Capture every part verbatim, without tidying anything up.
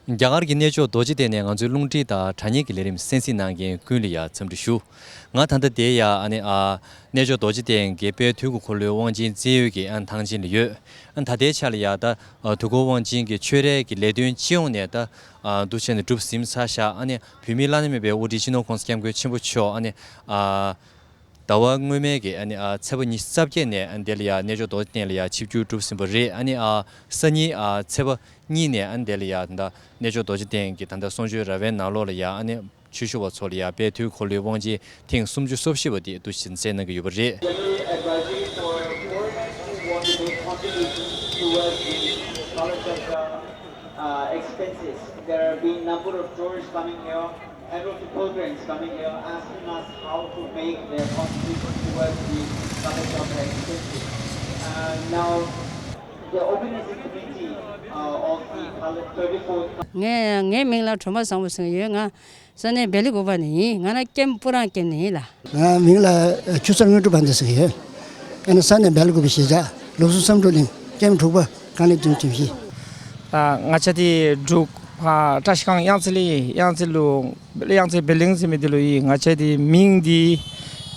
རྒྱ་གར་གྱི་གནས་མཆོག་རྡོ་རྗེ་གདན་ནས་ང་ཚོའི་རླུང་འཕྲིན་དང་དྲ་བརྙན་གྱི་ལས་རིམ་གསན་གཟིགས་གནང་མཁན་ཀུན་ལ་ཡང་འཚམས་འདྲི་ཞུ། ང་ད་ལྟ་དེ་ཡ་ཨ་ནི་ཨ་གནས་མཆོག་རྡོ་རྗེ་གདན་གྱི་དཔལ་དུས་ཀྱི་འཁོར་ལོའི་དབང་ཆེན་རྩེ་ཡོལ་གྱི་ཨ་ནི་ཐང་ཆེན་ལ་ཡོད། ཨ་ནི་ད་ལྟའི་ཆ་ལ་ཡ་ད་ཨ་དུས་འཁོར་དབང་ཆེན་གྱི་ཆོས་རའི་གི་ལས་དོན་སྤྱི་ཡོངས་ནས་ད་ཨ་འདུ་བྱས་ནས་གྲུབ་ཟིན་ཚར་ཤག་ཨ་ནི་བོད་མིའི་བླ་ན་མེད་པའི་དབུ་ཁྲིད་སྤྱི་ནོར་༸གོང་ས་༸སྐྱབས་མགོན་ཆེན་པོ་མཆོག་ཨ་ནི་ཨ། ཟླ་བ་སྔོན་མའི་གི་ཨ་ནི་ཨ་ཚེས་པ་ཉི་ཤུ་རྩ་བརྒྱད་ནས་ཨ་ནི་དེ་ལ་ཡ་གནས་མཆོག་རྡོ་རྗེ་གདན་ལ་ཡ་ཆིབས་བསྒྱུར་གྲུབ་ཟིན་པ་རེད། ཨ་ནི་ཨ་སང་ཉིན་ཨ་ཚེས་པ་གཉིས་ནས་ཨ་ནི་དེ་ལ་ཡ་ད་གནས་མཆོག་རྡོ་རྗེ་གདན་གྱི་ད་ལྟ་གསུང་ཆོས་ར་བའི་ནང་ལོགས་ལ་ཡ་ཨ་ནི་ཆོས་ཞུ་བ་ཚོ་ལ་ཡ་དཔལ་དུས་འཁོར་ལོའི་དབང་ཆེན་ཐེངས་སུམ་ཅུ་སོ་བཞི་པ་དེ་འདུ་བྱེད་མཛད་གནང་གི་ཡོད་པ་རེད། General advisory for foreigners who want to make contributions towards the Kalachakra uh, expenses. There have been number of tourists coming here, hundreds of pilgrims coming here, asking us how to make their contribution towards the Kalachakra expenses. And now, the organizing committee uh, of the Kala- thirty-fourth ངས་ངའི་མིང་ལ་གྲོ་མ་བཟང་པོ་ཟེར་གྱི་ཡོད། ང་ས་གནས་སྦེལ་ཀོབ་ནས་ཡིན། ང་རང་ཀེམ་སྤུ་རང་ཀེམ་ནས་ཡིན་ལ། ང་མིང་ལ་ཆུ་ཚོད་དངོས་གྲུབ་བ་འདི་ཟེར་གྱི་ཡོད། ཨ་ནི་ས་གནས་སྦེལ་ཀོབ་གཞིས་ཆགས་ལུགས་སྲོལ་བསམ་གྲུབ་གླིང་ཀེམ་དྲུག་པ་ཁང་ལས་དོན་ཁྲིམས་ཤིང་། ད་ང་ཆ་དེ་འབྲུག་ཨ་བཀྲ་ཤིས་སྒང་གཡང་རྩེ་ལ་ཡིན། གཡང་རྩེ་ལུ་གཡང་རྩེ་བེ་ལེང་ཟེར་མི་དེ་ལུ་ཡིན། ང་ཆ་དེ་མིང་དེ་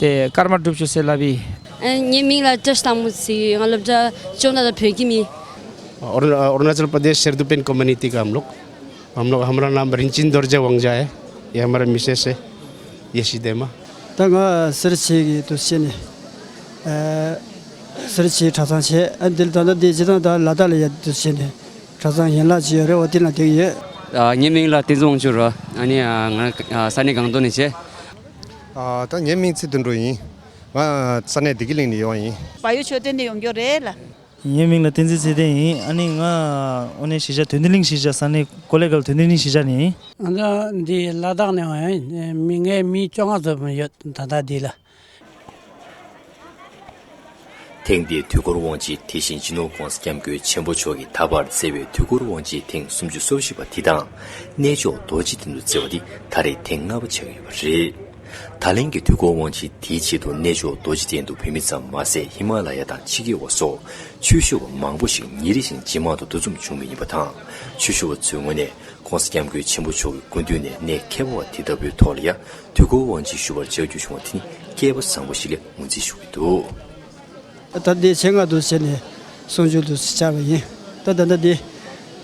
དེ་ཀརྨ་སྒྲུབ་ཆུ་ཟེར་ལབ་ཡིན། ཨ། ངའི་མིང་ལ་བཀྲ་ཤིས་དྭངས་མོ་ཟེར་གྱི་ཡོད། ང་སློབ་གྲྭ་བཅུ་གཉིས་པ་བོད་ཁྱིམ་ཡིན། अरुण- अरुणाचल प्रदेश शेरदुपेन कम्युनिटी का हम लोग। हम लोग, हमारा नाम रिंचिन दोरजे वांगजा है। ये हमारा मिसेस है, येशी देमा। ད་ང་སེར་བྱེས་ཀྱི་དུ་བྱས་ནས་ཨ་སེར་བྱེས་གྲྭ་ཚང་བྱས། ཨ་འདིར་ད་ལྟ་འདི་སྤྱི་བཏང་ད་ལ་དྭགས་ལ་ཡ་དུ་བྱས་ནས་གྲྭ་ཚང་ཡན་ལག་ཅིག་ཡོད་རེད། འོ་དེ་ལ་བསྡད་ཡོད། ཨ་ངའི་མིང་ལ་བསྟན་འཛིན་དབང་ཕྱུག་རོ། ཨ་ནི་ཨ་ང་ཨ་ས་གནས་སྒང་ཏོག་ནས་བྱས། ཨ་ད་ངའི་མིང་ཚེ་དོན་གྲུབ་ཡིན། ང་ས་གནས་བདེ་སྐྱིད་གླིང་ནས་ཡོང་བ་ཡིན། བལ་ཡུལ་མཆོད་རྟེན་དུ་ཡོང་རྒྱུ་རེད་ལ། ངའི་མིང་ལ་བསྟན་འཛིན་ཚེ་བརྟན་ཡིན། ཨ་ནི་ང་ཨོ་ནེ་གཞིས་ཆགས་དོན་ལྡན་གླིང་གཞིས་ཆགས་ས་གནས་ཀོ་ལེ་གལ་དོན་ལྡན་གླིང་གཞིས་ཆགས་ནས་ཡིན། ང་ཚོ་འདི་ལ་དྭགས་ནས་ཡོང་ཡིན། མི་ངའི་མི་བཅོ་ལྔ་ཙམ་ཡོད་ད་ལྟ་འདི་ལ། ཐེངས་འདིའི་དུས་འཁོར་དབང་ཆེན་དེ་བཞིན་སྤྱི་ནོར་༸གོང་ས་༸སྐྱབས་མགོན་ཆེན་པོ་མཆོག་གིས་ད་བར་བསྩལ་བའི་དུས་འཁོར་དབང་ཆེན་ཐེངས་སུམ་ཅུ་སོ་བཞི་པ་འདི་དང་། གནས་མཆོག་རྡོ་རྗེ་གདན་དུ་བསྩལ་བ་འདི་ད་རེས་ཐེངས་ལྔ་པ་ཆགས་ཀྱི་ཡོད་པ་རེད། ད་ལན་གྱི་དུས་འཁོར་དབང་ཆེན་དེའི་ཆེད་དུ་གནས་མཆོག་རྡོ་རྗེ་གདན་དུ་བོད་མི་ཙམ་མ་ཟད་ཧི་མ་ལ་ཡ་དང་ཕྱི་རྒྱལ་བ་སོགས་ཆོས་ཞུ་བ་མང་པོ་ཞིག་ཉིན་རེ་བཞིན་ཇེ་མང་དུ་འདུ་འཛོམས་བྱུང་བ་ཡིན་པ་དང་། ཆོས་ཞུ་བ་ཚོའི་ངོས་ནས་༸གོང་ས་༸སྐྱབས་མགོན་ཆེན་པོ་མཆོག་གི་སྐུ་མདུན་ནས་གནས་ཁྱད་པར་བ་དེ་ལྟ་བུའི་ཐོག་ལ་ཡ་དུས་འཁོར་དབང་ཆེན་ཞུ་བར་བཅར་རྒྱུ་བྱུང་བ་དེ་ནི་སྐལ་པ་བཟང་པོ་ཞིག་ལ་ངོས་འཛིན་ཞུ་གི་འདུག་ད་འདི་ཆེད་མངགས་དུ་བྱས་ནས་གསུང་ཆོས་དུ་བཅར་བ་ཡིན། ད་ད་ལྟ་འདི་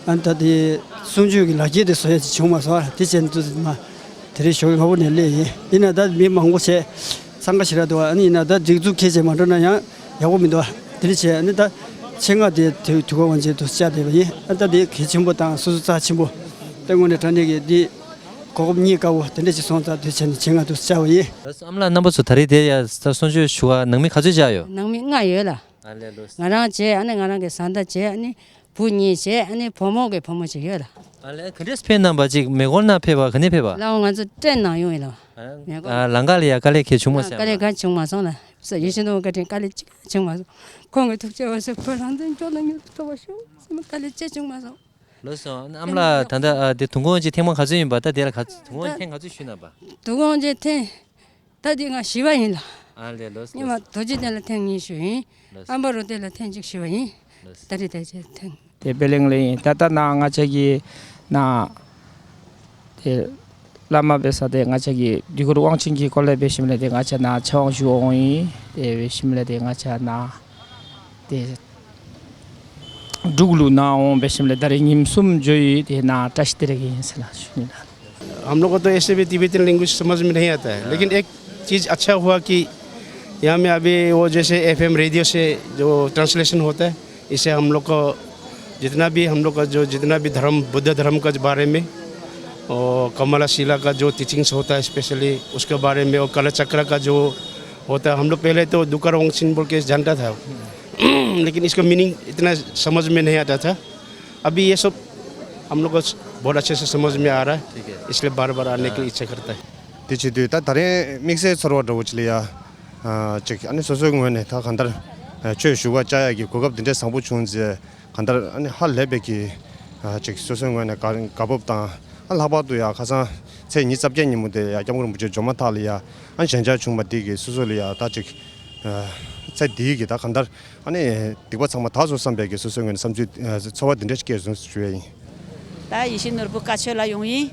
ཨ་ད་འདི་གསུང་ཆོས་ཀྱི་ལག་འཁྱེར་དེ་བཟོ་ཡ་ཅིག་བྱུང་མ་སོང་། དེ་བྱས་ནས་དུ་མ་དེ་རིང་ཞོགས་ཀྱི་སྔ་པོ་ནས་སླེབས་ཡིན། ཡིན་ན་ད་མི་མང་པོ་བྱས་འཚང་ཁ་ཞེ་དྲག་འདུག་ཨ་ནི་ཡིན་ན་ད་སྒྲིག་འཛུགས་ཁྱེད་ཅེས་མ་འགྲོ་ན་ཡང་ཡག་པོ་མི་འདུག་དེ་རིང་བྱས་ཨ་ནི་ད་ཆེད་མངགས་དེ་དུས་དུས་འཁོར་དབང་ཆེན་དུ་བཅར་བསྡད་པ་ཡིན། ཨ་ད་འདི་གལ་ཆེན་པོ་དང་སོ་སོ་རྩ་ཆེན་པོ་དེ་དངོས་གནས་དྲང་གནས་ཀྱི་འདི་གོ་སྐབས་རྙེད་དཀའ་བོ་དེ་འདྲ་ཞིག་སོང་ཙང་དུས་ཆེན་ནས་ཆེད་མངགས་དུ་བཅར་བ་ཡིན། ལགས་སོ། ཨ་མ་ལགས་རྣམ་པ་ཚོ་ད་རེས་དེ་ཡ་ས་གསུང་ཆོས་ཞུ་བ་ནང་མི་ག་ཚོད་བཅར་ཡོད། ནང་མི་ལྔ་ཡོད་ལ། ཨ་ལས་ལོས། ང་རང་བྱས། ཨ་ནི་ང་རང་གི་བཟའ་ཟླ་བྱས། ཨ་ནི་བུ་གཉིས་བྱས། ཨ་ནི་བུ་མོ་གི་བུ་མོ་ཅིག་ཡོད་ལ། ཨ་ལས་ག་འདྲས་ཕེབས་གནང་བ་ཅིག་མེ་འཁོར་ནང་ཕེབས་པ་ག་ནས་ཕེབས་པ། ལགས་འོང་། ང་ཚོ་ཏྲེན་ནང་ཡོང་ཡིན་ལ། མེ་འཁོར། ཨ་ལམ་ཀ་ལ་ཡ་དཀའ་ལས་ཁྱེད་བྱུང་མ་སོང་། དཀའ་ལས་ག་བྱུང་མ་སོང་ལ། ས་ཡིད་བཞིན་དུ་བཀའ་དྲིན་དཀའ་ལས་གཅིག་ཀྱང་བྱུང་མ་སོང་། ཁོང་གི་ཐུགས་རྗེ་འོ་ཟེར་བོད་རང་བཙན་མགྱོགས་ལ་མྱུར་དུ་ཐོབ་པ་ཤོག་ཟེར་ནས་དཀའ་ལས་གཅིག་བྱུང་མ་སོང་། ལགས་སོ། ཨ་མ་ལགས་ད་ལྟ་ཨ་དེ་དུས་འཁོར་དབང་ཆེན་ཐེངས་མ་ག་ཚོད་ཡིན་པ། ད་དེ་ལ་ག་དུས་འཁོར་དབང་ཆེན་ཐེངས་ག་ཚོད་ཞུས་གནང་པ། དུས་འཁོར་དབང་ཆེན་ཐེངས་ད་དེ་ང་བཞི་པ་ཡིན་ལ། ཨ་ལས་ལོས་སྙེ་མ་ལོས། རྡོ་རྗེ་གདན་ལ་ཐེངས་གཉིས་ཞུས་ཡིན། ལོས། ཨམ་བ་རུ་ཏེ་ལ་ཐེངས་གཅིག་ཞུས་པ་ཡིན། ལོས། ད་རེས་ད་ཆ་ཐེངས། དེ་པེ་ལེང་ལ་ཡིན། ད་ལྟ་ན་ང་ཅག་གི་ན་དེ་བླ་མ་བེ་ས་དེ་ང་ཅག་གི་དུས་འཁོར་དབང་ཆེན་གྱི་སྐོར་ལ་འབད་ཞིནམ་ལས་དེ་ང་ཅག་ན་ཆ་དབང་ཞུ་འོང་ཡིན། དེ་འབད་ཞིནམ་ལས་དེ་ང་ཅག་ན་དེ་འབྲུག་ལུ་ན་འོང་འབད་ཞིནམ་ལས་ད་རེས་ཉིནམ་གསུམ་འགྱོ་ཡི། དེ་ན་བཀྲ་ཤིས་བདེ་ལེགས་ཡིན་ཟེར་ལ་ཞུ་ནི་ལགས། हम लोग को तो ऐसे भी तिबेटन लैंग्वेज समझ में नहीं आता है, लेकिन एक चीज़ अच्छा हुआ कि यहाँ में अभी वो जैसे एफएम रेडियो से जो ट्रांसलेशन होता है, इससे हम लोग को जितना भी, हम लोग का जो जितना भी धर्म, बुद्ध धर्म का बारे में और कमला शिला का जो टीचिंग्स होता है स्पेशली, उसके बारे में, और कालचक्र का जो होता है, हम लोग पहले तो दुकर ओंगसिन बोल के जानता था, लेकिन इसका मीनिंग इतना समझ में नहीं आता था। अभी ये सब हम लोग को बहुत अच्छे से समझ में आ रहा है, इसलिए बार बार आने की इच्छा करता है। དེ་བྱེད་དུས་ད་ད་རིང་དམིགས་བསལ་ཚོར་བ་འདྲ་བོ་ཅིག་ལ་ཡ། ཨ་ཅིག་ཨ་ནི་སོ་སོའི་ངོས་ནས་ད་གང་ལྟར་ཨ་ཆོས་ཞུ་བ་བཅར་ཡག་གི་གོ་སྐབས་འདི་འདྲའི་བཟང་པོ་བྱུང་ཚེ་གང་ལྟར་ཨ་ནི་ཧ་ལས་པའི་གི་ཨ་ཅིག་སོ་སོའི་ངོས་ནས་དགའ་དགའ་སྤོབས་དང་། ཨ་ལྷག་པར་དུ་ཡ་ཁ་སང་ཚེས་ཉི་ཤུ་རྩ་བརྒྱད་ཉིན་མོ་དེ་ཡ་༸སྐྱབས་མགོན་རིན་པོ་ཆེ་འབྱོར་མ་ཐག་ལ་ཡ་ཨ་ཞལ་མཇལ་བྱུང་བ་འདི་གིས་སོ་སོ་ལ་ཡ་ད་ཅིག་ཨ་ཚེ་འདིའི་གི་ད་གང་ལྟར་ཨ་ནི་སྡིག་པ་ཚང་མ་དག་སོང་བསམ་པའི་གི་སོ་སོའི་ངོས་ནས་བསམ་ཚུལ་ཨ་ཚོར་བ་འདི་འདྲ་ཞིག་སྐྱེས་སོང་ཞུ་ཡ་ཡིན། ད་ཡིད་བཞིན་ནོར་བུ་བཀའ་ཆོས་ལ་ཡོང་ཡིན།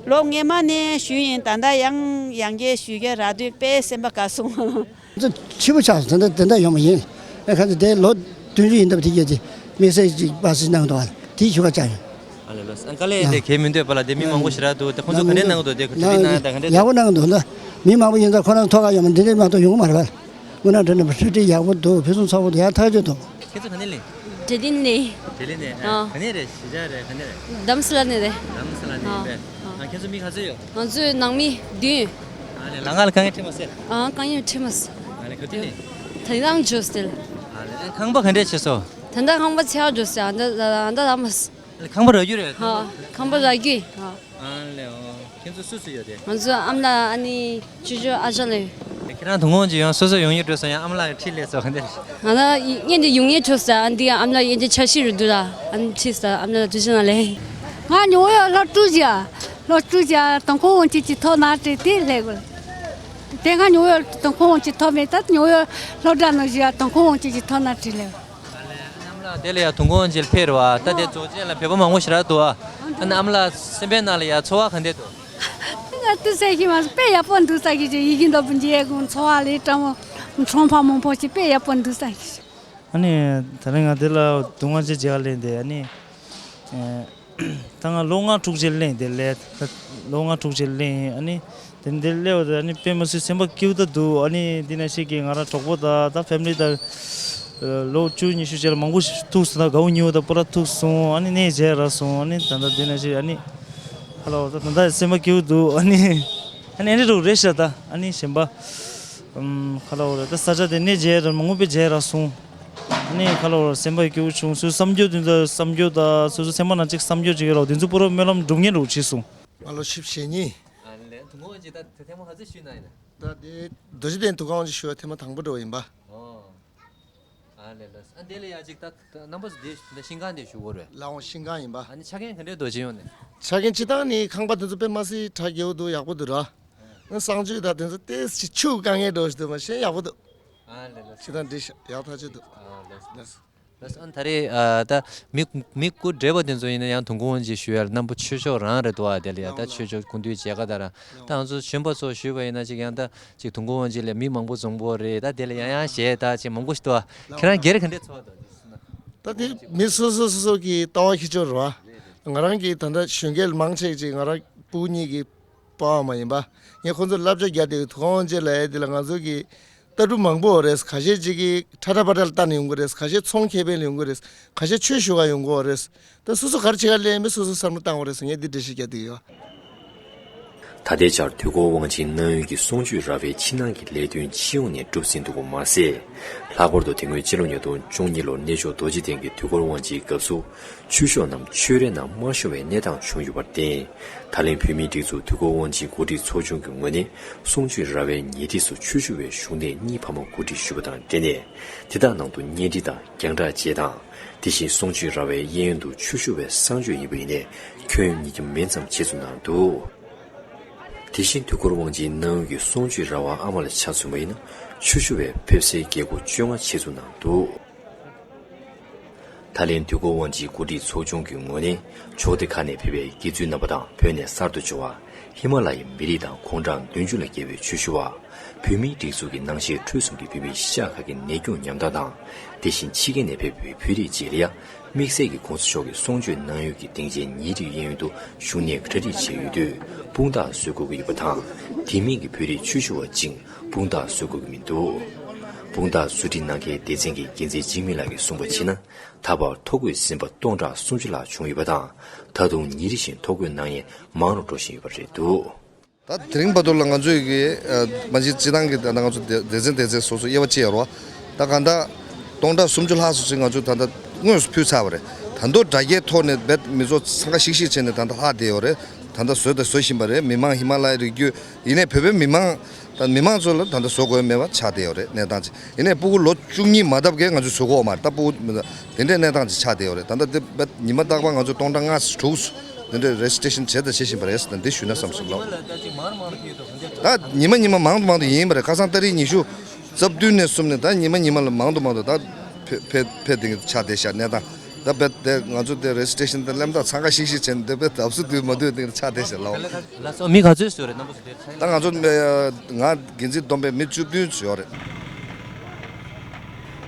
ལོ་སྔས་མ་ནས་ཞུས་ཡིན། ད་ལྟ་ཡང་ཡང་བསྐྱར་ཞུས་ཀྱི་རག་དུས་དཔེ་སེམས་པ་དགའ་སོང་། ཚོ་ཕྱི་པོ་ཆགས་སོང་། དེ་འདྲ་དེ་འདྲ་ཡོང་བ་ཡིན། ཨེ་ཁ་ཚོ་དེ་ལོ་བདུན་ཅུ་ཡིན་སྟབས་དེ་གྱད་དེ་དམིགས་བསལ་ཅིག་པ་སི་གནང་འདུག་ཨ། དེའི་ཞུ་བ་བཅར་ཡོང་། ཨ་ལས་ལགས་སོ། ཨ་དཀའ་ལས་དེ་གས་མི་འདོད་པ་ལ་དེ་མི་མང་པོ་ཞིག་རག་འདུག་དེ་ཁོང་ཚོ་ག་འདྲས་གནང་འདུག་དེ་གྲ་སྒྲིག་གནང་ཡ་ད་ག་འདྲས་འདུག་ཡག་པོ་གནང་འདུག་ད་མི་མང་པོ་ཡིན་ཙང་ཁོ་རང་ཐོག་ཁ་ཡོང་མ་འདི་འདྲས་མ་གཏོགས་ཡོང་གི་མ་རེད་པ། དངོས་གནས་དྲང་གནས་གྲ་སྒྲིག་ཡག་པོ་འདུག་ཕུན་སུམ་ཚོགས་པོ་འདུག་ཡག་ཐག་ཆོད་འདུག་ཁྱེད་ཚོ་ག་ནས་ལེན། བགྲེ་ལྡན་ནས། བགྲེ་ལྡན་ནས། ཨ། ག་ནས་རེད། གཞིས་ཆགས་རེད། ག་ནས་རེད། དྷ་རམ་ས་ལ་ནས་རེད། དྷ་རམ་ས་ལ་ནས་ཨ། རེད། ཨ། ཨ་ཁྱེད་ཚོ་མི་ག་ཚོད་ཡོད། ང་ཚོའི་ནང་མི་བདུན། ཨ་ནས་ལམ་ཁ་ལ་དཀའ་ངལ་འཕྲད་མ་སོང་། ཨ་དཀའ་ངལ་འཕྲད་མ་སོང་། ཨ་ནས་ག་དུས་ནས། ད་རང་བྱོས་ཏེ། ཨ་ནས་ཁང་པ་ག་འདྲས་བྱས་སོང་། ད་ལྟ་ཁང་པ་ཚར་བྱོས་ཏེ་ཨ་ད་ད་ད་ད་མ་སོང་། ཁང་པ་རག་རྒྱུ་རེད། ཁང་པ་རག་རྒྱུ། ཨ་ལེ་ཨོ། ཁྱེད་ཚོ་སུ་སུ་ཡོད་དེ། ང་ཚོ་ཨ་མ་ལགས་ཨ་ནེ་ཅོ་ཅོ་ཨ་ཅག་ལགས། ཁྱེད་རང་དོ་དགོང་གཅིག་ཡང་སོ་སོ་ཡོང་ཡོད་འགྲོ་སོང་། ཡང་ཨ་མ་ལགས་ཁྲིད་ལས་སོ་ག་འདྲ། ང་ལ་ཡིན་དེ་ཡོང་ཡོད་འགྲོ་ས་ཨ་འདི་ཨ་མ་ལགས་ཡིན་དེ་འཆར་གཞི་རུ་འདུག་ལ་ཨ་ནེ་ཁྲིད་ས་ཨ་མ་ལགས་ལ་ཐུགས་རྗེ་གནང་ལེ། ང་ཉོ་ཡོད་ལྷོ་ཀྲུ་ཅི་ལྷོ་ཀྲུ་ཅི་དང་ཁོ་འོང་ཅིག་ཅིག་ཐོག་ན་བྲེལ་དེ་ལས་དགོས། དེ་ང་ཉོ་ཡོད་དང་ཁོ་འོང་ཅིག་ཐོག་མེད་ད་ཉོ་ཡོད་ལྷོ་བྲག་ནང་བཞི་དང་ཁོ་འོང་ཅིག་ཅིག་ཐོག་ན་བྲེལ་ལས། ཨ་ལས་ཨ་ནེ་ཨ་མ་ལགས་དེ་ལ་ཡ་དོ་དགོང་གཅིག་ཕེབས་རེད་བ། ད་དེ་རྫོགས་ཆེན་ལ་བོད་པ་མང་པོ་ཞེ་དྲག་འདུག་ཨ། ཨ་ནེ་ཨ་མ་ལགས་སེམས་པའི་ནང་ལ་ཡ་ཚོར་བ་ག་འདྲས་འདུག་ང་ཏི་སེ་ཤི་མ་དཔེ་ཡག་པོ་འདུག་ས་གི་ཅིག་ཡིད་ཀྱི་འདོད་པོ་འཇལ་དགོས་ཚོར་བ་ལས་བཀྲ་མོ་ཁྲོམ་ཕ་མང་པོ་ཞིག་དཔེ་ཡག་པོ་འདུག་ས་གི་ཅིག་ཨ་ནེ་ད་རིང་ང་དེ་ལ་དོ་དགོང་གཅིག་མཇལ་ལེན་དེ་ཨ་ནེ། ད་ང་ལོ་ལྔ་དྲུག་ཅིག་ལེན་དེ་ལས་ད་ལོ་ལྔ་དྲུག་ཅིག་ལེན་ཨ་ནི་དེ་འདིར་སླེབས་པ་དང་ཨ་ནི་དཔེ་མི་སྲིད་སེམས་པ་སྐྱིད་པོ་ད་འདུག་ཨ་ནི་འདི་ན་ཞིག་གི་ང་རང་གྲོགས་པོ་དང་ད་ཕེ་མི་ལི་དང་ལོ་བཅུ་ཉི་ཤུ་ཅིག་ལ་མང་པོ་ཞིག་ཐུག་སོང་། ད་དགའ་བོ་ཉེ་བོ་དང་པུ་ར་ཐུག་སོང་། ཨ་ནི་གནས་མཇལ་རག་སོང་། ཨ་ནི་ད་ལྟ་འདི་ན་ཞིག་ཨ་ནི་ཧ་ལོ་ད་ད་ལྟ་སེམས་པ་སྐྱིད་པོ་འདུག་ཨ་ནི་ཨ་ནི་ཨ་ནི་རུ་རེད་ཤག་ད་ཨ་ནི་གཞན་པ། ཨམ། ཁ་ལོ་རེད། ད་ས་ཆ་དེ་ནས་མཇལ་ར་མང་པོ་དཔེ་མཇལ་ར་སོང་། ཨ་ནི་ཁ་ལོ་རེད། སེམས་པ་སྐྱིད་པོ་བྱུང་། སོ་སོའི་བསམ་རྒྱུ་དེ་ཚོ་བསམ་རྒྱུ་དང་སོ་སོའི་སེམས་པ་ནང་གཅིག་བསམ་རྒྱུ་གཅིག་ཡོད་རོགས་དེ་ཚོ་པུ་ར་སྨོན་ལམ་འགྲུབ་ངེས་རོགས་བྱས་སོང་། ང་ལོ་བཞི་བཅུ་ཞེ་གཉིས། ཨ་ལས་དོ་དགོང་གཅིག་ད་དེ་ཐེངས་མ་ག་ཚོད་ཞུས་ན་ཡིན་ན། ད་དེ་རྡོ་རྗེ་གདན་དུ་ཁང་གཅིག་ཞུ་བ་ཐེངས་མ་དང་པོ་འགྲོ་བ་ཡིན་པ། ཨོ། ཨ་ལས་ལགས། ཨ་དེ་ལ་ཡ་གཅིག་ད་ད་རྣམ་པ་ཚོ་དེ་ད་ཤིང་ཁང་དེ་ཞུ་དགོས་རེད། ལགས་འོང་ཤིང་ཁང་ཡིན་པ། ཨ་ནི་ཆ་རྐྱེན་ག་འདྲས་འདུག་ཅི་ཡོང་ནས། ཆ་རྐྱེན་སྤྱི་བཏང་ནི་ཁང་པ་དེ་ཚོ་དཔེ་མ་སྲིད་གྲ་རྒྱས་པོ་འདུག་ཡག་པོ་འདུག་ར། ཨ་གསང་སྤྱོད་དང་དེ་ཚོ་ཏོག་ཙམ་ཆུ་དཀའ་ངལ་འདྲ་བོ་ཞིག་འདུག་མ་གཞན་ཡག་པོ་འདུག་ཨ་ལས་ལགས། སྤྱི་བཏང་འགྲིག་ཤག་ཡག་ཐག་ཆོད་འདུག་ཨ་ལས། ལགས། ལགས་སོ། ཨ་ད་རེས་ཨ་ད་མི་མི་སྐུ་བགྲེས་པ་དེ་ཚོ་ཡིན་ན་ཡང་དོ་དགོང་གཅིག་ཞུ་ཡ་རྣམ་པ་ཆོས་ཕྱོགས་རང་རེད་འདུག་ཨ་དེ་ལ་ཡ་ད་ཆོས་ཕྱོགས་སྐུ་མདུན་མཇལ་ཁ་དང་རང་ད་ང་ཚོ་གཞོན་པ་ཚོ་ཞུས་པ་ཡིན་ན་ཅིག་ཡང་ད་ཅིག་དོ་དགོང་གཅིག་ལ་མི་མང་པོ་འཛོམས་པོ་རེད། ད་དེ་ལ་ཡང་ཡང་གཞས་ད་ཅིག་མང་པོ་ཞིག་འདུག་ཨ། ཁྱེད་རང་སྒེར་ག་འདྲས་ཚོར་བ་འདུག་ད་དེ་མི་སོ་སོ་སོ་སོ་གི་ལྟ་བ་ཁྱད་ཆོས་རེད་བ། ང་རང་གི་ད་ལྟ་གཞོན་སྐྱེས་མང་ཆེ་ཅིག་ང་རང་སྤུ་གུ་གཉིས་ཀྱི་པ་ཕ་མ་ཡིན་པ། ངས་ཁོང་ཚོར་བསླབ་བྱ་རྒྱག་དུས་དོ་དགོང་གཅིག་ལ་ཡ་འདི་ལ་ང་ཚོ་གི་ལྟ་གྲུབ་མང་པོ་ཡོད་རེད། ཁ་ཤས་ཅིག་གིས་ཁྲ་ཁྲ་པ་ཏྲ་ལ་ལྟ་ནས་ཡོང་གི་རེད། ཁ་ཤས་ཚོང་ཁེ་ཕན་ལ་ཡོང་གི་རེད། ཁ་ཤས་ཆོས་ཞུ་ག་ཡོང་གི་ཡོད་རེད། ད་སོ་སོ་ག་རེ་བྱེད་ག་སླེབས་མིན་སོ་སོ་བསམ་བློ་བཏང་དགོས་རེད་ཟེར་ངས་འདི་འགྲེལ་བཤད་རྒྱག་དུས་ཡོད། ད་ལྟའི་ཆར་དུས་འཁོར་དབང་ཆེན་གནང་ཡུལ་གྱི་གསུང་ཆོས་ར་བའི་ཕྱི་ནང་གི་ལས་དོན་སྤྱི་ཡོངས་ནས་གྲུབ་ཟིན་འདུག་པ་མ་ཟད། ལྷག་པར་དུ་དེ་སྔོན་སྤྱི་ལོ་ཉིས་སྟོང་བཅུ་གཉིས་ལོར་གནས་མཆོག་རྡོ་རྗེ་གདན་གྱི་དུས་འཁོར་དབང་ཆེན་སྐབས་སུ་ཆོས་ཕྱོགས་རྣམས་ཆོས་རའི་ནང་མ་ཤོང་བའི་གནས་སྟངས་བྱུང་ཡོད་པར་བརྟེན། ད་ལན་བོད་མིའི་སྒྲིག་འཛུགས་དུས་འཁོར་དབང་ཆེན་འགོ་ཁྲིད་ཚོགས་ཆུང་གི་ངོས་ནས་གསུང་ཆོས་ར་བའི་ཉེ་འཁྲིས་སུ་ཆོས་ཞུ་བའི་བཞུགས་གནས་གཉིས་ཕ་མ་གོ་སྒྲིག་ཞུས་པ་དང་འབྲེལ་ནས། དེ་དག་ནང་དུ་གཉེན་སྒྲིག་དང་རྒྱང་བསྒྲགས་བཅས་དང་། དེ་བཞིན་གསུང་ཆོས་ར་བའི་གཡས་གཡོན་དུ་ཆོས་ཞུ་བའི་གསང་སྤྱོད་ཡིན་པ་ཡིན་ནའི་ཁྱོན་ཉིས་བརྒྱ་མན་ཙམ་བྱས་ཚུལ་གནང་འདུག་དེ་བཞིན་དུས་འཁོར་དབང་ཆེན་གནང་ཡུལ་གྱི་གསུང་ཆོས་ར་བ་ཨ་མ་ལ་ཆ་མཚོན་པ་ཡིན་ན་ཆོས་ཞུ་བའི་ཕེབས་སའི་རྒྱལ་སྒོ་བཅོ་ལྔ་བྱས་ཚུལ་གནང་འདུག་ད་ལན་དུས་འཁོར་དབང་ཆེན་གོ་སྒྲིག་ཚོགས་ཆུང་གི་ངོས་ནས་ཕྱོགས་སྡེ་ཁག་ནས་ཕེབས་པའི་དགེ་ཚུལ་རྣམ་པ་དང་བོད་ནས་གསར་དུ་འབྱོར་བ་ཧི་མ་ལ་ཡའི་མི་རིགས་དང་གུང་ཁྲན་བདུན་ཅུ་ལ་དགེ་བའི་ཆོས་ཞུ་བ། བོད་མིའི་སྒྲིག་འཛུགས་ཀྱི་ནང་ཆེན་ཁྲོད་གསུམ་གྱི་བོད་མིའི་ཤ་ཁ་གི་ནད་སྐྱོང་ཉམ་ཐག་དང་། དེ་བཞིན་ཕྱི་རྒྱལ་ནས་ཕེབས་པའི་བོད་རིགས་བཅས་ལ་ཡང་དམིགས་བསལ་གྱི་གོང་ས་མཆོག་གི་གསུང་ཆོས་གནང་ཡུལ་གྱི་སྡིངས་ཆའི་ཉེ་འཁྲིས་གཡས་གཡོན་དུ་བཞུགས་གནས་གྲ་སྒྲིག་བྱས་ཡོད་དུས་དཔུང་རྟགས་བཟོ་དགོས་ཀྱི་ཡོད་པ་དང་། དེ་མིན་གྱི་བོད་རིགས་ཆོས་ཞུ་བ་བཅས་དཔུང་རྟགས་བཟོ་དགོས་ཀྱི་མི་འདུག་དཔུང་རྟགས་བཟོ་སྒྲིག་གནང་མཁན་སྡེ་ཚན་གྱི་འགན་འཛིན་འཇིགས་མེད་ལགས་ཀྱིས་གསུངས་པར་བྱས་ན། ད་བར་ཐོ་འགོད་ཟིན་པ་སྟོང་ཕྲག་སུམ་ཅུ་ལྷག་བྱུང་ཡོད་པ་དང་། ད་དུང་ཉིན་རེ་བཞིན་ཐོ་འགོད་གནང་མཁན་མང་རུ་འགྲོ་བཞིན་ཡོད་པ་རེད་འདུག་ད་དེ་རིང་བར་དུ་ལ་ང་ཚོའི་གི་ཨ་མ་གཞི་སྤྱི་བཏང་གི་ད་ལྟ་ང་ཚོ་སྡེ་སྡེ་ཚན་སྡེ་ཚན་སོ་སོ་དབྱེ་བ་ཕྱེ་ཡོད་རེད་བ། ད་གང་ལྟར་སྟོང་ཕྲག་སུམ་ཅུ་ལྷག་ཙམ་ཞིག་ང་ཚོས་ད་ལྟ་དངོས་སུ་ཕུལ་ཚར་བ་རེད། ད་དུང་དྲ་རྒྱའི་ཐོག་ནས་རྦད་མི་ཚོ་འཚང་ཁ་ཤིག་ཤིག་བྱས་ནས་ད་ལྟ་ལྷག་བསྡད་ཡོད་རེད། ད་ལྟ་བཟོས་དང་བཟོ་བཞིན་པ་རེད། མི་མང་ཧི་མ་ལ་ཡའི་རི་རྒྱུད་ཡིན་ནའི་བོད་པའི་མི་མང་ད་མི་མང་ཚོ་ལ་ད་ལྟ་བཟོ་དགོས་མེད་པ་ཆགས་བསྡད་ཡོད་རེད་གནས་སྟངས་ཅིག་ཡིན་ནའི་སྤུ་གུ་ལོ་བཅུ་གཉིས་མ་འདབ་ཀྱི་ང་ཚོས་བཟོ་གི་ཡོད་མ་རེད། ད་སྤུ་གུ་དེ་འདྲའི་གནས་སྟངས་ཅིག་ཆགས་བསྡད་ཡོད་རེད། ད་ལྟ་དེ་རྦད་ཉི་མ་རྟག་པར་ང་ཚོ་སྟོང་ཕྲག་ལྔ་དྲུག་དེ་འདྲའི་རེ་ཇི་སི་ཊེ་ཤན་བྱས་དང་བྱེད་བཞིན་པ་རེད། ད་འདི་ཞུས་ན་བསམ་སོང་ལགས། ད་ཉི་མ་ཉི་མ་མང་དུ་མང་དུ་ཡིན་པ་རེད། ཁ་སང་ཏ་རིག་ཉི་ཤུ་རྩ་བདུན་ནས་བཟུང་ནས་ད་ཉི་མ་ཉི་མ་ལ་མང་དུ་མང་དུ་ད་ཕེ་ཕེ་ཕེ་དེ་ཆགས་བསྡད་ཤག་གནས་སྟངས་ ད་བེད་དེ་ང་ཚོ་དེ་རེ་ཇི་སི་ཊེ་ཤན་དེ་ལེམ་ད་ཚང་ཁ་ཤིག་ཤིག་བྱས་ནས་དེ་བེད་ད་སུ་དུས་མ་དུས་དེ་ཆ་དེ་ཞེ་ལའོ། ལ་སོ་མི་ག་ཚོད་ཞིག་ཡོད་རེད་རྣམ་པ་ཚོ་དེ་ཚོད། ད་ང་ཚོ་མེ་ང་འགན་འཛིན་བསྡོམས་པས་མི་བཅུ་བདུན་ཙམ་ཡོད་རེད།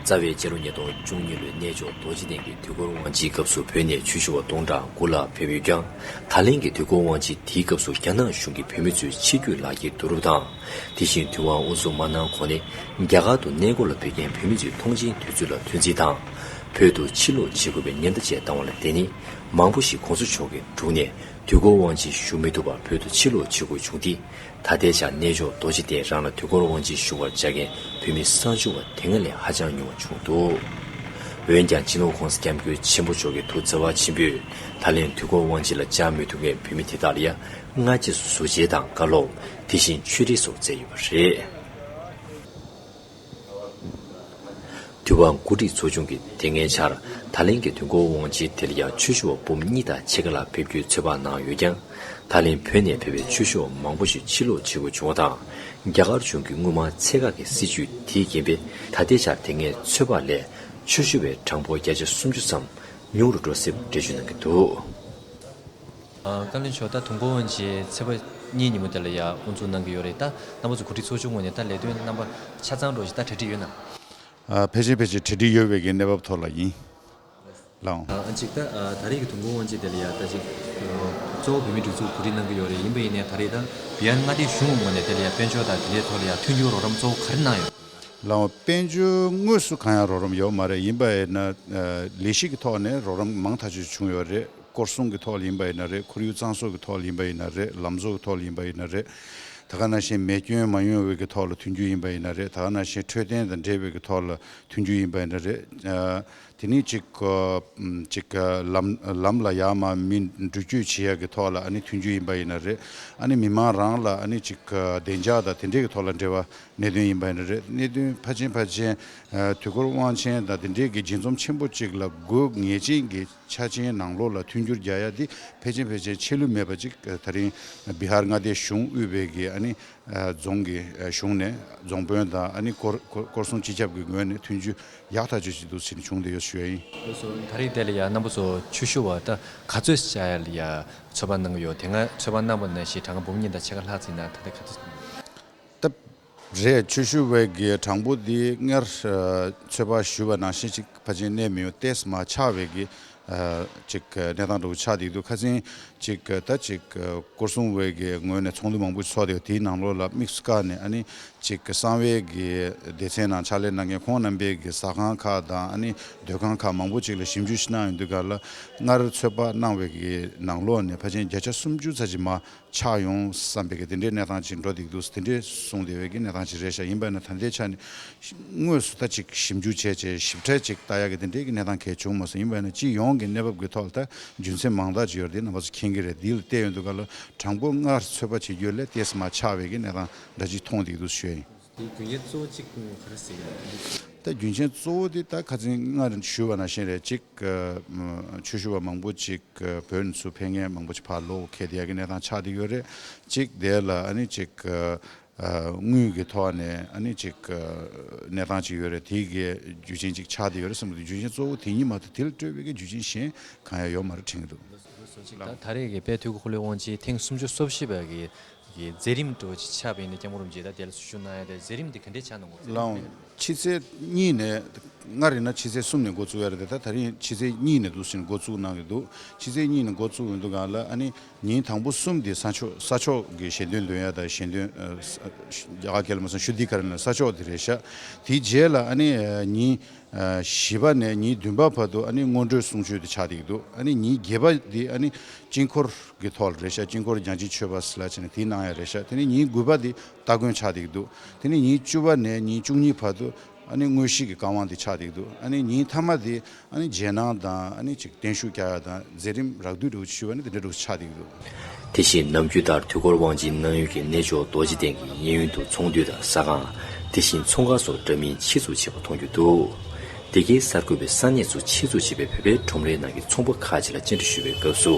རྩ་བའི་སྤྱི་ལོ་ཉིས་སྟོང་བཅུ་གཉིས་ལོའི་གནས་མཆོག་རྡོ་རྗེ་གདན་གྱི་དུས་འཁོར་དབང་ཆེན་སྐབས་སུ་བོད་ནས་ཆོས་ཞུ་བ་སྟོང་ཕྲག་དགུ་ལྷག་ཕེབས་ཡོད་ཀྱང་། ད་ལན་གྱི་དུས་འཁོར་དབང་ཆེན་དེའི་སྐབས་སུ་རྒྱ་ནག་གཞུང་གིས་བོད་མི་ཚོའི་ཆིག་སྒྱུར་ལག་འཁྱེར་བསྡུ་རུབ་དང་། དེ་བཞིན་དུས་དབང་དབུ་འཛུགས་མ་གནང་གོང་ནས་རྒྱ་གར་དུ་གནས་སྐོར་ལ་ཕེབས་མཁན་བོད་མི་ཚོའི་ཐོངས་མཆན་དུས་ཚོད་ལ་ཐོན་རྩིས་དང་། བོད་དུ་ཕྱིར་ལོག་བྱེད་དགོས་པའི་ཉེན་བརྡ་བཅས་བཏང་བ་ལ་བརྟེན་ནས། མང་པོ་ཞིག་གོང་ས་མཆོག་གི་དྲུང་ནས་དུས་འཁོར་དབང་ཆེན་ཞུ་མི་ཐུབ་པར་བོད་དུ་ཕྱིར་ལོག་བྱེད་དགོས་བྱུང་སྟེ། ད་ལྟའི་ཆར་གནས་མཆོག་རྡོ་རྗེ་གདན་རང་ལ་དུས་འཁོར་དབང་ཆེན་ཞུ་བར་བཅར་མཁན་བོད་མི་གསར་འབྱོར་བ་དེ་སྔ་ལས་ཧ་ཅང་ཉུང་བ་བྱུང་འདུག་འོན་ཀྱང་། སྤྱི་ནོར་༸གོང་ས་༸སྐྱབས་མགོན་ཆེན་པོ་མཆོག་གི་ཐུགས་བརྩེ་བ་ཆེན་པོས། ད་ལན་དུས་འཁོར་དབང་ཆེན་ལ་བཅར་མི་ཐུབ་མཁན་བོད་མི་དེ་དག་ལ་ཡང་སྔ་རྗེས་སུ་ཟུར་མཇལ་དང་བཀའ་སློབ། དེ་བཞིན་ཆོས་འབྲེལ་སོགས་བསྩལ་ཡོད་པ་རེད། དུས་དབང་གོ་སྒྲིག་ཚོགས་ཆུང་གིས་དེ་སྔའི་ཆར། ད་ལན་གྱི་དུས་འཁོར་དབང་ཆེན་དེ་ལ་ཡང་ཆོས་ཞུ་བ་འབུམ་གཉིས་དང་ཕྱེད་ཀ་ལྷག་ཕེབས་རྒྱུའི་ཚོད་དཔག་གནང་ཡོད་ཀྱང་། ད་ལན་བོད་ནས་ཕེབས་པའི་ཆོས་ཞུ་བ་མང་པོ་ཞིག་ཕྱིར་ལོག་བྱེད་དགོས་བྱུང་བ་དང་། རྒྱ་གར་གཞུང་གིས་དངུལ་སྨར་ཚད་བཀག་གི་སྲིད་བྱུས་དེའི་རྐྱེན་པས། ད་ལྟའི་ཆར་དེ་སྔའི་ཚོད་དཔག་ལས་ཆོས་ཞུ་བའི་གྲངས་འབོར་བརྒྱ་ཆ་སུམ་ཅུ་ཙམ་ཉུང་རུ་འགྲོ་སྲིད་པ་འགྲེལ་བརྗོད་གནང་གི་འདུག། ཨ། བཀའ་བློན་མཆོག་ད་དུས་འཁོར་དབང་ཆེན་ཚེས་པ་གཉིས་ཉིན་མོ་དེ་ལ་ཡ་དབུ་འཛུགས་གནང་གི་ཡོད་རེད། ད་རྣམ་པ་ཚོ་གོ་སྒྲིག་ཚོགས་ཆུང་ངོས་ནས་ད་ལས་དོན་རྣམ་པ་ཆ་ཚང་འགྲོ་ཞིག་ད་གྲ་སྒྲིག་ཡོད་ན། ཨ། ཕལ་ཆེར་ཕལ་ཆེར་གྲ་སྒྲིག་ཡོད་པའི་གི་གནས་བབ་ཐོག་ལ་ཡིན། ལགས་འོང་། ཨ། གཅིག་ད་ཨ། ད་རེས་ཀྱི་དུས་འཁོར་དབང་ཆེན་དེ་ལ་ཡ་ད་ཅིག་གཙོ་བོ་བོད་མིའི་སྒྲིག་འཛུགས་གོ་སྒྲིག་གནང་གི་ཡོད་རེད། ཡིན་པ་ཡིན་ནའི་ད་རེས་ད་བི་ཧར་མངའ་སྡེའི་གཞུང་ངོས་ནས་དེ་ལ་ཡ་དཔལ་འབྱོར་དང་དེ་འདྲའི་ཐོག་ལ་ཡ་མཐུན་འགྱུར་རོགས་རམ་གཙོ་བོ་ག་རེ་གནང་ཡོད། ལགས་འོང་། དཔལ་འབྱོར་དངོས་སུ་གང་ཡང་རོགས་རམ་ཡོད་མ་རེད། ཡིན་པ་ཡིན་ན་ལས་གཞི་གི་ཐོག་ནས་རོགས་རམ་མང་ཐག་ཆོད་བྱུང་ཡོད་རེད། སྐོར་སྲུང་གི་ཐོག་ལ་ཡིན་པ་ཡིན་ན་རེད། ཁོར་ཡུག་གཙང་བཟོ་གི་ཐོག་ལ་ཡིན་པ་ཡིན་ན་རེད། ལམ་བཟོ་གི་ཐོག་ལ་ཡིན་པ་ཡིན་ན་རེད། ད་ག་ནང་བཞིན་མེ་སྐྱོན་མ་ཡོང་བའི་གི་ཐོག་ལ་མཐུན་འགྱུར་ཡིན་པ་ཡིན་ན་རེད། ད་ག་ནང་བཞིན་འཕྲོད་བསྟེན་དང་འབྲེལ་བའི་གི་ཐོག་ལ་མཐུན་འགྱུར་ཡིན་པ་ཡིན་ན་རེད། ཨ། དེ་ནས་ཅིག་ཨ། ཅིག་ཨ། ལམ་ལམ་ལ་ཡར་མར་མི་འགྲུལ་སྐྱོད་བྱེད་ཡ་གི་ཐོག་ལ་ཨ་ནི་མཐུན་འགྱུར་ཡིན་པ་ཡིན་ན་རེད། ཨ་ནི་མི་མང་རང་ལ་ཨ་ནི་ཅིག་ཨ། བདེ་འཇགས་དང་དེ་འདྲའི་གི་ཐོག་ལ་འབྲེལ་བ་གནད་དོན་ཡིན་པ་ཡིན་ན་རེད། གནད་དོན་ཕལ་ཆེན་ཕལ་ཆེན་ཨ། དུས་འཁོར་དབང་ཆེན་དང་དེ་འདྲའི་གི་འབྱེད་འཛོམས་ཆེན་པོ་ཅིག་ལ་དགོས་ངེས་ཅན་གྱི་ཆ་རྐྱེན་ནང་ལོགས་ལ་མཐུན་འགྱུར་རྒྱག་ཡ་འདི་ཕལ་ཆེར་ཕལ་ཆེར་ཆད་ལུས་མེད་པ་ཅིག་ཨ། ད་རིང་བི་ཧར་མངའ་སྡེའི་གཞུང་དབུས་པའི་གི་ཨ་ནི་ཨ། རྫོང་གི་ཨ། གཞུང་ནས་རྫོང་དཔོན་དང་ཨ་ནི་སྐོར་སྐོར་སྐོར་སྲུང་སྤྱི་ཁྱབ་ཀྱི་ངོས་ནས་མཐུན་འགྱུར་ཡག་ཐག་ཆོད་ཅིག་འདུག་ཟེར་ནས་བྱུང་བསྡད་ཡོད་ཞུ་ཡ་ཡིན། ལགས་སོ། ད་རེས་དེ་ལ་ཡ་རྣམ་པ་ཚོ་ཆོས་ཞུ་བ་ད་ག་ཚོད་བཅར་ཡ་ལ་ཡ་ཚོད་དཔག་གནང་གི་ཡོད། དེ་སྔ་ཚོད་དཔག་གནང་བ་ནང་བཞིན་གྲངས་ཀ་འབུམ་གཉིས་དང་ཕྱེད་ཀ་ལྷག་ཙམ་ཡིན་ན་ད་ལྟ་ག་ཚོད། ད་རེད། ཆོས་ཞུ་བའི་གི་གྲངས་འབོར་འདི་སྔར་ཨ། ཚོད་དཔག་ཞུས་པ་ནང་བཞིན་ཅིག་ཕལ་ཆེར་གནས་མི་ཡོང་། ཏོག་ཙམ་མར་ཆག་པའི་གི་ཨ། ཅིག་གནས་སྟངས་འདྲ་བོ་ཆགས་བསྡད་འདུག་ཁ་སང་ཅིག་ད་ཅིག་སྐོར་སྲུང་བའི་གི་ངོས་ནས་ཚོགས་འདུ་མང་པོ་ཞིག་ཚོགས་བསྡད་ཡོད། དེའི་ནང་ལོགས་ལ་དམིགས་སུ་བཀར་ནས་ཨ་ནི་ཅིག་གསང་བའི་གི་སྡེ་ཚན་ནང་ཕྱག་ལས་གནང་མཁན་ཁོང་རྣམ་པའི་གི་ཟ་ཁང་ཁག་དང་ཨ་ནི་སྡོད་ཁང་ཁག་མང་པོ་ཅིག་ལ་ཞིབ་འཇུག་ཞིག་གནང་ཡོང་དུས་སྒང་ལ། སྔར་ཚོད་དཔག་གནང་བའི་གི་ནང་ལོགས་ནས་ཕལ་ཆེར་བརྒྱ་ཆ་སུམ་ཅུ་ཙམ་ཅིག་མར་ཆག་ཡོང་བསམ་པའི་གི་དེ་འདྲའི་གནས་སྟངས་ཅིག་འགྲོ་བསྡད་འདུག་དེ་འདྲའི་གསུངས་བསྡད་པའི་གི་གནས་སྟངས་ཅིག་རེད་ཤག་ཡིན་པ་ན་ད་ལྟའི་ཆ་ནས་དངོས་སུ་ད་ཅིག་ཞིབ་འཇུག་བྱས་བྱས་ཞིབ་ཕྲ་ཅིག་ལྟ་ཡག་གི་དེ་འདྲའི་གི་གནས་སྟངས་གལ་བྱུང་མ་སོང་། ཡིན་པ་ན་སྤྱི་ཡོངས་ཀྱི་གནས་བབ་ཀྱི་ཐོག་ལ་ད་རྒྱུ་མཚན་མང་དག་ཅིག་ཡོད་རེད། དེ་རྣམ་པ་ཚོ་མཁྱེན་གྱི་རེད། འདི་ལ་བལྟས་ཡོང་དུས་སྒང་ལ་གྲངས་འབོར་སྔར་ཚོད་དཔག་བྱེད་རྒྱུ་ལས་ཏོག་ཙམ་མར་ཆག་པའི་གི་གནས་སྟངས་འདྲ་ཅིག་མཐོང་བསྡད་འདུག་ཞུ་ཡ་ཡིན། དེའི་རྒྱུ་རྐྱེན་གཙོ་བོ་གཅིག་ག་རེ་ཟེར་གྱི་རེད། ད་རྒྱུ་རྐྱེན་གཙོ་བོ་དེ་ད་ཁ་སང་སྔར་ཞུས་པ་ནང་བཞིན་རེད། གཅིག་ཆོས་ཞུ་བ་མང་པོ་ཅིག་བོད་ནས་ཚུར་ཕེབས་མཁན་མང་པོ་ཅིག་ཕར་ལོག་འཁེལ་བསྡད་ཡག་གི་གནས་སྟངས་ཆགས་བསྡད་ཡོད་རེད། གཅིག་དེ་ལ་ཨ་ནི་ཅིག་དངུལ་གྱི་ཐོག་ནས་ཨ་ནི་ཅིག་གནས་སྟངས་ཅིག་ཡོད་རེད། དེ་གི་རྒྱུ་རྐྱེན་ཅིག་ཆགས་བསྡད་ཡོད་རེད་བསམ་གྱི་འདུག་རྒྱུ་རྐྱེན་གཙོ་བོ་དེ་གཉིས་མ་གཏོགས་དེ་ལ་སྤྲོད་པའི་གི་རྒྱུ་རྐྱེན་གཞན་གང་ཡང་ཡོད་མ་རེད་དྲན་གྱི་འདུག་ད་ད་རེས་ཀྱི་དཔལ་དུས་འཁོར་ལོའི་དབང་ཆེན་ཐེངས་སུམ་ཅུ་སོ་བཞི་པ་གི་གི་མཛད་རིམ་འགྲོ་ཆགས་པ་ཡིན་ན་སྐྱབས་མགོན་རིན་པོ་ཆེ་ད་དེ་ལ་ཞུ་གནང་ཡ་དེ་མཛད་རིམ་དེ་ག་འདྲས་ཆགས་གནང་དགོས། ལགས་འོང་། ཕྱི་ཚེས་གཉིས་ནས། སྔར་ཡིན་ན་ཕྱི་ཚེས་གསུམ་ནས་འགོ་བཙུགས་ཡ་རེད་དེ། ད་ད་རིང་ཕྱི་ཚེས་གཉིས་ནས་འདུག་ཟེར་ནས་འགོ་བཙུགས་གནང་གི་འདུག་ཕྱི་ཚེས་གཉིས་ནས་འགོ་བཙུགས་ཡོང་དུས་སྒང་ལ་ཨ་ནི་ཉིན་དང་པོ་གསུམ་དེ་ས་ཕྱོགས་ས་ཕྱོགས་ཀྱི་ཞལ་འདོན་འདོན་ཡ་དང་། ཞལ་འདོན་ཨ་ས་རྒྱ་གར་སྐད་ལ་མ་སོང་ཤུ་དྷི་ཀ་ར་ན་ས་ཕྱོགས་དེ་རེད་ཤག་དེའི་རྗེས་ལ་ཨ་ནི་ཉིན་ཨ་བཞི་པ་ནས་ཉིན་བདུན་པ་བར་དུ་ཨ་ནི་སྔོན་འགྲོའི་གསུང་ཆོས་དེ་ཆགས་བསྡད་ཀྱི་འདུག་ཨ་ནི་ཉིན་བརྒྱད་པ་དེ་ཨ་ནི་དཀྱིལ་འཁོར་གྱི་ཐོག་ལ་རེད་ཤག་དཀྱིལ་འཁོར་རྒྱང་ཆེན་མཆོད་པ་ཟེར་ལབ་བྱས་ནས་དེ་གནང་ཡ་རེད་ཤག་དེ་ནས་ཉིན་དགུ་པ་དེ་སྟ་གོན་ཆགས་བསྡད་ཀྱི་འདུག་དེ་ནས་ཉིན་བཅུ་པ་ནས་ཉིན་བཅུ་གཉིས་བར་དུ་ཨ་ནི་དངོས་གཞི་གི་བཀའ་དབང་དེ་ཆགས་བསྡད་ཀྱི་འདུག་ཨ་ནི་ཉིན་མཐའ་མ་དེ་ཨ་ནི་རྗེས་གནང་དང་། ཨ་ནི་ཅིག་བརྟན་བཞུགས་རྒྱག་ཡ་དང་། མཛད་རིམ་རགས་བསྡུས་འདྲ་བོ་ཞུ་བ་ནི་དེ་འདྲ་འདྲ་བོ་ཆགས་བསྡད་ཀྱི་འདུག་དེ་བཞིན་ནམ་རྒྱུན་ལྟར་དུས་འཁོར་དབང་ཆེན་གནང་ཡུལ་གྱི་གནས་མཆོག་རྡོ་རྗེ་གདན་གྱི་གཡས་གཡོན་དུ་ཚོང་འདུས་དང་ཟ་ཁང་། དེ་བཞིན་ཚོང་ཁང་སོགས་འདྲ་མིན་ཆེད་འཛུགས་བྱས་པ་མཐོང་རྒྱུ་འདུག་དེ་གའི་གསར་འགོད་པས་ས་གནས་སུ་ཆེད་འཛུགས་བྱས་པའི་བོད་པའི་ཁྲོམ་རའི་ནང་གི་ཚོང་པ་ཁག་ཅིག་ལ་བཅར་འདྲི་ཞུས་པའི་སྐབས་སུ།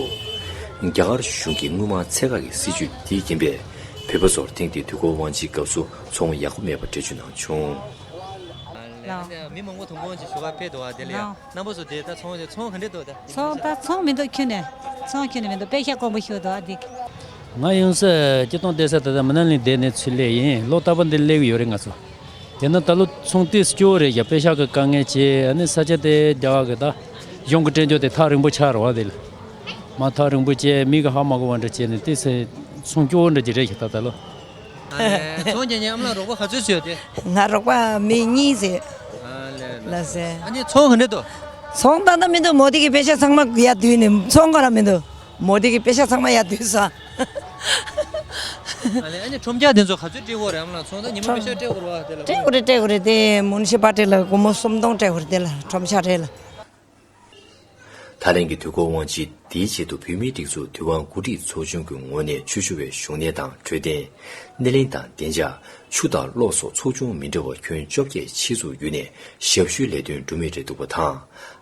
རྒྱ་གར་གཞུང་གིས་དངུལ་སྨར་ཚད་བཀག་གི་སྲིད་བྱུས་དེའི་རྐྱེན་པས། བོད་པ་ཚོར་ཐེངས་འདིའི་དུས་འཁོར་དབང་ཆེན་སྐབས་སུ་ཚོང་ཡག་པོ་མེད་པ་འགྲེལ་བརྗོད་གནང་བྱུང་། ཡང་། མི་མང་པོ་དུ་འགོང་ཅིག་ཞོགས་པ་ཕེབས་འདུག་ཨ། དེ་ལ་ཡང་། ཡང་། རྣམ་པ་ཚོ་དེ་ད་ཚོང་དེ་ཚོང་ག་འདྲ་འདུག་ད། ཚོང་ད་ཚོང་མི་འདུག་ཁྱོན་ནས། ཚོང་ཁྱོན་ནས་མི་འདུག་པེ་ཤ་དཀོན་པོ་ཞུ་འདུག་ཨ་འདི། ང་ཡོང་ས་སྤྱི་སྟོང་བསྡད་ས་ད་ལྟ་མི་ན་ལིང་བསྡད་ནས་ཚུར་སླེབས་ཡིན། ལོ་རྟག་པར་འདི་སླེབས་ཀྱི་ཡོད་རེད་ང་ཚོ། དེ་ན་ད་ལོ་ཚོང་ཏོག་ཙམ་སྐྱོ་བོ་རེད། ཡ་པེ་ཤ་གི་དཀའ་ངལ་བྱས། ཨ་ནི་ས་ཆ་དེ་རྒྱ་གར་གི་ད་གཞུང་གི་སྤྲད་འཇོག་དེ་ཐག་རིང་པོ་ཆགས་རེད་བ། དེ་ལ་མ་ཐག་རིང་པོ་བྱས། མི་གི་ཧ་མ་གོ་བ་འདྲ་བྱས་ནས་ཏོག་ཙམ་ཚོང་སྐྱོ་བོ་འདྲ་ཅིག་རེད་ཤག་ད་ད་ལོ། ཨ་ནི་ཚོང་རྒྱག་མཁན་ཨ་མ་ལགས་རོགས་པ་ག་ཚོད་ཡོད་དེ། ང་རོགས་པ་མི་གཉིས་ཟེར། ཨ་ལས། ལགས་སེ། ཨ་ནི་ཚོང་ག་འདྲ་འདུག་ཚོང་ད་ལྟ་མི་འདུག་མོ་དེ་གི་པེ་ཤ་ཚང་མ་ཡར་བསྡུས་ནས་ཚོང་ག་ར་མི་འདུག་མོ་དེ་གི་པེ་ཤ་ཚང་མ་ཡར་བསྡུས་ས། ཨ་ལས། ཨ་ནི་ཁྲོམ་རྒྱག་དེ་ཚོ་ག་ཚོད་སྤྲད་དགོས་རེད། ཨ་མ་ལགས་ཚོང་ད་ཉི་མ་པེ་ཤ་སྤྲད་དགོས་རེད་བ། དེ་ལ་སྤྲད་དགོས་རེད། སྤྲད་དགོས་རེད། དེ་མུན་ཤི་པ་སྤྲད་ལ་སྒོར་མོ་སུམ་སྟོང་སྤྲད་དགོས་རེད། དེ་ལ་ཁྲོམ་ཤ་སྤྲད་ལ། ད་ལན་གྱི་དུས་འཁོར་དབང་ཆེན་འདིའི་ཆེད་དུ་བོད་མིའི་སྒྲིག་འཛུགས་དུས་དབང་འགོ་ཁྲིད་ཚོགས་ཆུང་གི་ངོས་ནས་ཆོས་ཞུ་བའི་བཞུགས་གནས་དང་འཕྲོད་བསྟེན། སྣེ་ལེན་དང་བདེ་འཇགས། ཆུ་དང་གློག་སོགས་ཚོགས་ཆུང་མི་འདྲ་བ་ཁྱོན་བཅོ་བརྒྱད་ཆེད་འཛུགས་བརྒྱུད་ནས་ཞབས་ཞུའི་ལས་དོན་སྒྲུབ་མུས་རེད་འདུག་པ་དང་།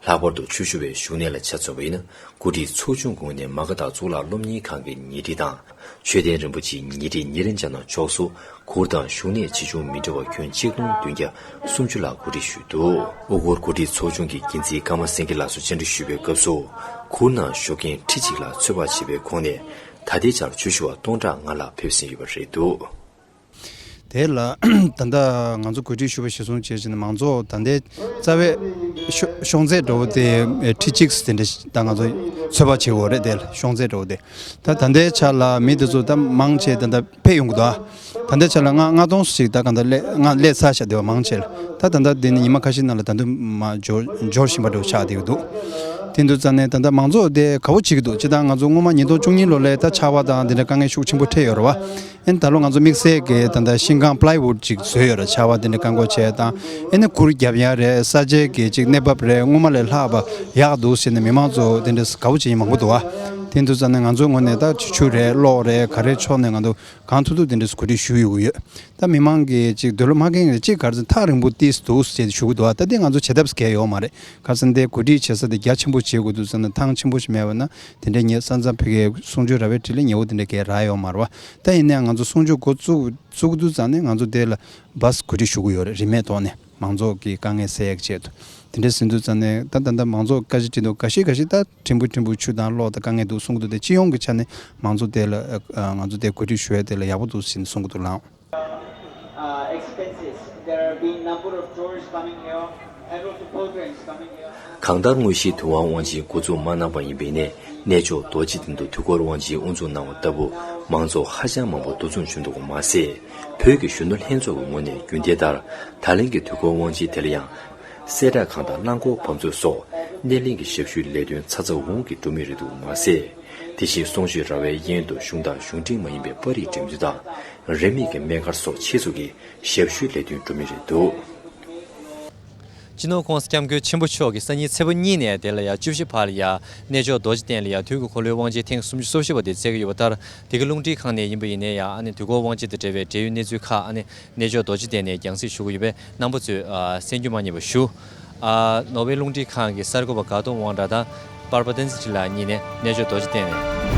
ལྷག་པར་དུ་ཆོས་ཞུ་བའི་བཞུགས་གནས་ལ་ཆ་མཚོན་པ་ཡིན་ན། འགོ་ཁྲིད་ཚོགས་ཆུང་ངོས་ནས་མ་ག་དྷ་གཙུག་ལག་སློབ་གཉེར་ཁང་གི་ཉེ་སྒྲིག་དང་། ཆོས་ལྡན་རིན་པོ་ཆེའི་ཉེ་སྒྲིག་ཉེ་རིང་ཅ་ན་མཆོག་སུ། གུར་དང་བཞུགས་གནས་ཆེ་ཆུང་མི་འདྲ་བ་ཁྱོན་ཆིག་སྟོང་བདུན་བརྒྱ་སུམ་ཅུ་ལ་གོ་སྒྲིག་ཞུས་འདུག་དབུ་སྐོར་གོ་སྒྲིག་ཚོགས་ཆུང་གི་འགན་འཛིན་ཀརྨ་སེང་གེ་ལགས་སུ་བཅར་འདྲི་ཞུས་པའི་སྐབས་སུ། གུར་ནང་བཞུགས་མཁན་ཁྲི་གཅིག་ལ་ཚོད་དཔག་བྱས་པའི་ཁོངས་ནས་ད་ལྟའི་ཆར་ཆོས་ཞུ་བ་སྟོང་ཕྲག་ལྔ་ལྷག་ཕེབས་ཟིན་ཡོད་པ་རེད་འདུག་དེ་ལ་ད་ལྟ་ང་ཚོ་གོ་སྒྲིག་ཞུ་བ་གཞིར་བཟུང་བྱས་ཕྱིན་ན་མང་ཚོགས་ད་ལྟའི་རྩ་བའི་ཤོ་ཤོང་ཚད་འདྲ་བོ་དེ་ཁྲི་གཅིག་དེ་འདྲ་ད་ང་ཚོ་ཚོད་དཔག་བྱེད་དགོས་རེད། དེ་ལ་ཤོང་ཚད་འདྲ་བོ་དེ་ད་ད་ལྟའི་ཆར་ལ་མི་དེ་ཚོ་ད་མང་ཆེ་ད་ལྟ་ཕེབས་ཡོང་གི་འདུག་ད་ལྟའི་ཆར་ལ་ལྔ་ལྔ་སྟོང་ཞིག་ད་གང་ལྟར་སླེབས་ལྔ་སླེབས་ཚར་ཤག་དེ་བ་མང་ཆེ་ལ། ད་ད་ལྟ་འདི་ནི་ཉི་མ་ཁ་ཤས་ནང་ལ་ད་དུང་མ་འབྱོར་འབྱོར་བཞིན་པ་འདྲ་བོ་ཆགས་བསྡད་ཀྱི་འདུག་དེ་འདུག་ཙང་ནས་ད་ལྟ་མང་ཚོགས་དེ་དགའ་བོ་བྱེད་ཀྱི་འདུག་སྤྱིར་བཏང་ང་ཚོ་སྔོན་མ་ཉིས་སྟོང་བཅུ་གཉིས་ལོ་ལ་ད་ཆར་པ་དང་དེ་འདྲ་དཀའ་ངལ་ཤུགས་ཆེན་པོ་འཕྲད་ཡོད་རེད་བ། ཨེ་ནི་ད་ལོ་ང་ཚོ་དམིགས་བསལ་གྱི་ད་ལྟ་ཤིང་ཁང་པ་ལའི་ཝུཌ་ཅིག་བཟོས་ཡོད་རེད། ཆར་པ་དེ་འདྲ་བཀག་འགོག་བྱས་དང་། ཨེ་ནི་གུར་རྒྱབ་ཡ་རེད། ས་ཆའི་གི་ཅིག་གནས་བབ་རེད། སྔོན་མ་ལས་ལྷག་པ་ཡག་འདུག་ཟེར་ནས་མི་མང་ཚོ་དེ་འདྲ་དགའ་བོ་བྱེད་མཁན་མང་པོ་འདུག་བ། དེ་འདུག་ཙང་ནས་ང་ཚོའི་ངོས་ནས་ད་ཆུ་རེད། གློག་རེད། ག་རེ་ཕྱོགས་ནས་ང་ཚོ་གང་ཐུབ་ཐུབ་དེ་འདྲ་གོ་སྒྲིག་ཞུ་ཡོང་གི་ཡོད། ད་མི་མང་གིས་ཅིག་འདོད་བློ་མ་ཁེངས་ནས་ཅིག་ག་རེ་ཟེར་ཐག་རིང་པོ་ཏིས་འདུག་ཟེར་ཞུ་གི་འདུག་བ། ད་དེ་ང་ཚོ་བྱེད་ཐབས་གལ་ཡོད་མ་རེད། ག་རེ་ཟེར་ན་དེ་གོ་སྒྲིག་བྱེད་ས་དེ་རྒྱ་ཆེན་པོ་བྱེད་དགོས་འདུག་ཟེར་ན་ཐང་ཆེན་པོ་ཞིག་མེད་པ་ན་དེ་འདྲའི་ཉེ་ས་མཚམས་ཕ་གིའི་གསུང་ཆོས་ར་བའི་ཁྲིད་ལས་ཉེ་བོ་དེ་འདྲ་གས་རག་ཡོད་མ་རེད་བ། ད་ཡིན་ནའང་ང་ཚོ་གསུང་ཆོས་འགོ་བཙུགས་བཙུགས་འདུག་ཙང་ནས་ང་ཚོ་དེ་ལ་བཱས་གོ་སྒྲིག་ཞུ་གི་ཡོད་རེད། རིན་མེད་ཐོག་ནས་མང་ཚོགས་ཀྱི་དཀའ་ངལ་སེལ་ཡག་ཆེད་དུ། དེ་འདྲ་ཟིན་འདུག་ཙང་ནས་ད་ད་ལྟ་མང་ཚོགས་བཀའ་ཤག་ཁྲིད་འདུག་འགའ་ཤས་འགའ་ཤས་ད་ཕྲན་བུ་ཕྲན་བུ་ཆུ་དང་གློག་དང་དཀའ་ངལ་འདུག་གསུང་གི་འདུག་དེ་སྤྱི་ཡོངས་ཀྱི་ཆ་ནས་མང་ཚོགས་དེ་ལ་ཨ་ང་ཚོ་དེ་གོ་སྒྲིག་ཞུ་ཡ་དེ་ལ་ཡག་པོ་འདུག་ཟེར་ནས་གསུང་གི་འདུག་ལགས། Uh, expenses. There have been number of tourists coming here, a lot of pilgrims coming here. གང་ལྟར་དངོས་གཞིའི་དུས་དབང་དབང་ཆེན་འགོ་འཛུགས་མ་གནང་པ་ཡིན་པའི་ནས་གནས་མཆོག་རྡོ་རྗེ་གདན་དུ་དུས་འཁོར་དབང་ཆེན་དབུ་འཛུགས་གནང་བ་ལྟ་བུ་མང་ཚོགས་ཧ་ཅང་མང་པོ་འདུ་འཛོམས་བྱུང་འདུག་པ་མ་ཟད། བོད་ཀྱི་གཞོན་ནུ་ལྷན་ཚོགས་ཀྱི་ངོས་ནས་རྒྱུན་ལྡན་ལྟར་ད་ལན་གྱི་དུས་འཁོར་དབང་ཆེན་དེ་ལ་ཡང་། གསལ་བསྒྲགས་ཁང་དང་རླངས་འཁོར་བབས་ཚུགས་སོགས་སྣེ་ལེན་གྱི་ཞབས་ཞུའི་ལས་དོན་ཚ་ཚ་འུར་འུར་གྱིས་འགྲོ་མུས་རེད་འདུག་མ་ཟད། དེ་བཞིན་གསུང་ཆོས་ར་བའི་གཡས་གཡོན་དུ་གཞུང་དང་གཞུང་འབྲེལ་མ་ཡིན་པའི་པར་རིས་འགྲེམས་སྟོན་དང་རིན་མེད་ཀྱི་སྨན་སྒར་སོགས་ཆེད་འཛུགས་ཀྱིས་ཞབས་ཞུའི་ལས་དོན་འགྲོ་མུས་རེད་འདུག་སྤྱི་ནོར་༸གོང་ས་༸སྐྱབས་མགོན་ཆེན་པོ་མཆོག་གིས་སང་ཉིན་ཚེས་པ་གཉིས་ནས་དེ་ལ་ཡ་བཅུ་བཞི་བར་ལ་ཡ་གནས་མཆོག་རྡོ་རྗེ་གདན་ལ་ཡ་དུས་ཀྱི་འཁོར་ལོའི་དབང་ཆེན་ཐེངས་སུམ་ཅུ་སོ་བཞི་པ་དེ་སྩལ་གྱི་ཡོད་པ་ལྟར། དེ་གའི་རླུང་འཕྲིན་ཁང་ནས་ཡིན་པ་ཡིན་ནའི་ཡ་ཨ་ནི་དུས་འཁོར་དབང་ཆེན་དང་འབྲེལ་བའི་འབྲེལ་ཡོད་གནས་ཚུལ་ཁག་ཨ་ནི་གནས་མཆོག་རྡོ་རྗེ་གདན་ནས་རྒྱང་སྲིང་ཞུ་གི་ཡོད་པས། རྣམ་པ་ཚོས་ཨ་གསན་རྒྱུ་མ་བསྙེལ་བ་ཞུ། ཨ་ནོར་ཝེ་རླུང་འཕྲིན་ཁང་གི་གསར་འགོད་པ་དགའ་གདོང་དབང་གྲགས་དང་པར་པ་བསྟན་འཛིན་ཁྲི་ལགས་གཉིས་ནས་གནས་མཆོག་རྡོ་རྗེ་གདན་ནས།